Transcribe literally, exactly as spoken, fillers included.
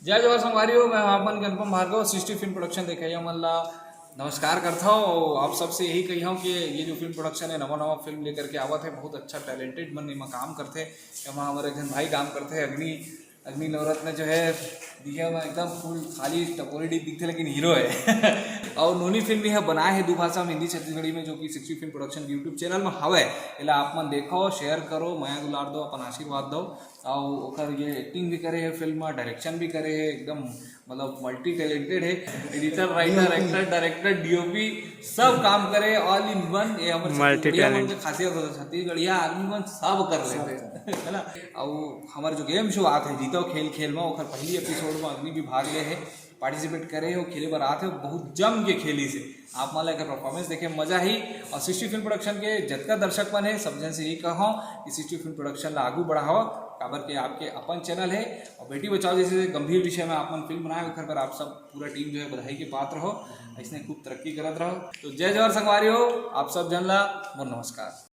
जय जोहार संगवारी हो, मैं अपन के अनुपम भार्गव। सृष्टि फिल्म प्रोडक्शन देखइया मन ला नमस्कार करथव। अउ आप सबसे यही कहिहव कि ये जो फिल्म प्रोडक्शन है, नवा नवा फिल्म लेकर के आवत है, बहुत अच्छा टैलेंटेड मन एमा काम करथे। एमा हमर एक झन भाई काम करथे, अग्नि अग्नि नवरत्न जो है, दिखे में एकदम फुल खाली टपोरी डिप दिखथे, लेकिन हीरो है। और नोनी फिल्म ये बनाए है दू भाषा में, हिंदी छत्तीसगढ़ी में, जो कि सृष्टि फिल्म प्रोडक्शन के YouTube चैनल में हवय। एला आप मन देखो, शेयर करो, मया दुलार दो, अपन आशीर्वाद दो। और ओकर ये एक्टिंग भी करे है फिल्म में, डायरेक्शन भी करे है, एकदम मतलब मल्टी टैलेंटेड है। Editor, writer, actor, director, DOP, सब काम करे, ऑल इन वन। ये हमर छत्तीसगढ़िया मन के खासियत होता, छत्तीसगढ़िया आदमी मन सब कर लेते हैं, है ना। और हमारे जो गेम शो आते हैं जीतो खेल खेल में, ओकर पहली एपिसोड में अग्नि भी भाग ले है, पार्टिसिपेट करे हो, खेले बर आते हो, बहुत जम के खेली से। आप मन ला एकर परफॉर्मेंस देखे मजा ही। और सृष्टि फिल्म प्रोडक्शन के जतका दर्शक मन है, सब झन से यही कहो कि सृष्टि फिल्म प्रोडक्शन ला आगू बढ़ाओ, काबर के आपके अपन चैनल है। और बेटी बचाओ जैसे गंभीर विषय में आप मन फिल्म बनाए, ओकर पर आप सब पूरा टीम जो है बधाई के पात्र हो। इसने खूब तरक्की करत रहो। तो जय जोहार संगवारी हो, आप सब झन ला मोर नमस्कार।